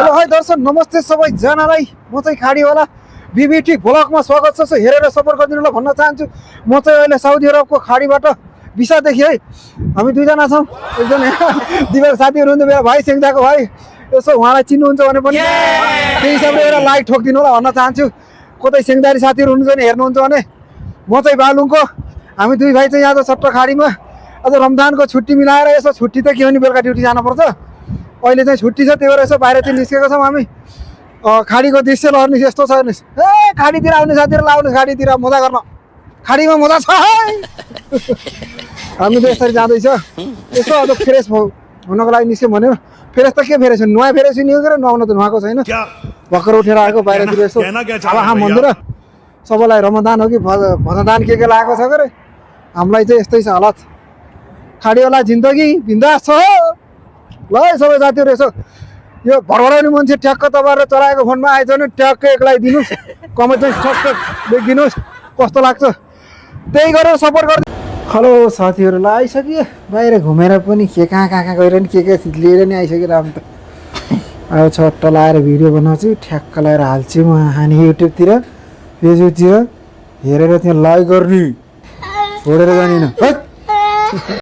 hello hi दर्शक नमस्ते सबैजनालाई म चाहिँ खाडीवाला बीबीटी ब्लगमा स्वागत छ हेरेर सपोर्ट गरिदिनु ल भन्न चाहन्छु म चाहिँ अहिले साउदी अरबको खाडीबाट भिसादेखि है हामी दुईजना छौँ एकजना दिवेक साथीहरू हुनुहुन्छ मेरो भाइ सेङ्दाको भाइ यसो उहाँलाई चिन्नुहुन्छ भने पनि त्यही हिसाबले एउटा लाइक ठोकिदिनु होला भन्न चाहन्छु कतै सेङ्दारी साथीहरू हुनुहुन्छ भने हेर्नुहुन्छ भने म चाहिँ बालुङको हामी दुई भाइ चाहिँ यहाँ त सट्ट खाडीमा अझ रमजानको छुट्टी मिलाएर यसो छुट्टी त के हो नि बेलुका ड्युटी जानुपर्छ अहिले चाहिँ छुट्टी छ त्यही भएर यसो बाहिरतिर निस्केको छौँ हामी खाडीको दृश्य लर्ने यस्तो छ हेर्नुहोस् ए खाडीतिर आउने साथीहरू आउनुहोस् खाडीतिर मजा गर्न खाडीमा मजा छ हामी त यसरी जाँदैछ यसो अब फ्रेस हुनको लागि निस्क्यौँ भन्यो फ्रेस त के फ्रेस नुहाइ फ्रेस नि हो कि नुहाउन त नुहाएको छैन भर्खर उठेर आएको बाहिरतिर यसो आलाहा मन्दिर सबैलाई रमदान हो कि भजदान के लागेको छ के हामीलाई चाहिँ यस्तै छ हालत खाडीवाला जिन्दगी बिन्दास छ ल सबै साथीहरू यसो यो भरभराउने मान्छे ट्याक्क तपाईँहरू चलाएको फोनमा आएछ भने ट्याक्क एक्लै दिनुहोस् कमेन्ट चाहिँ ठक्क लेखिदिनुहोस् कस्तो लाग्छ त्यही गरेर सपोर्ट गर्दै हेलो साथीहरू ल आइसक्यो बाहिर घुमेर पनि के कहाँ गएर नि के लिएर नि आइसक्यो राम त अब छट्ट लाएर भिडियो बनाउँछु ठ्याक्क लगाएर हाल्छु म हामी युट्युबतिर फेसबुकतिर हेरेर त्यहाँ लाइक गर्ने छोडेर जानिन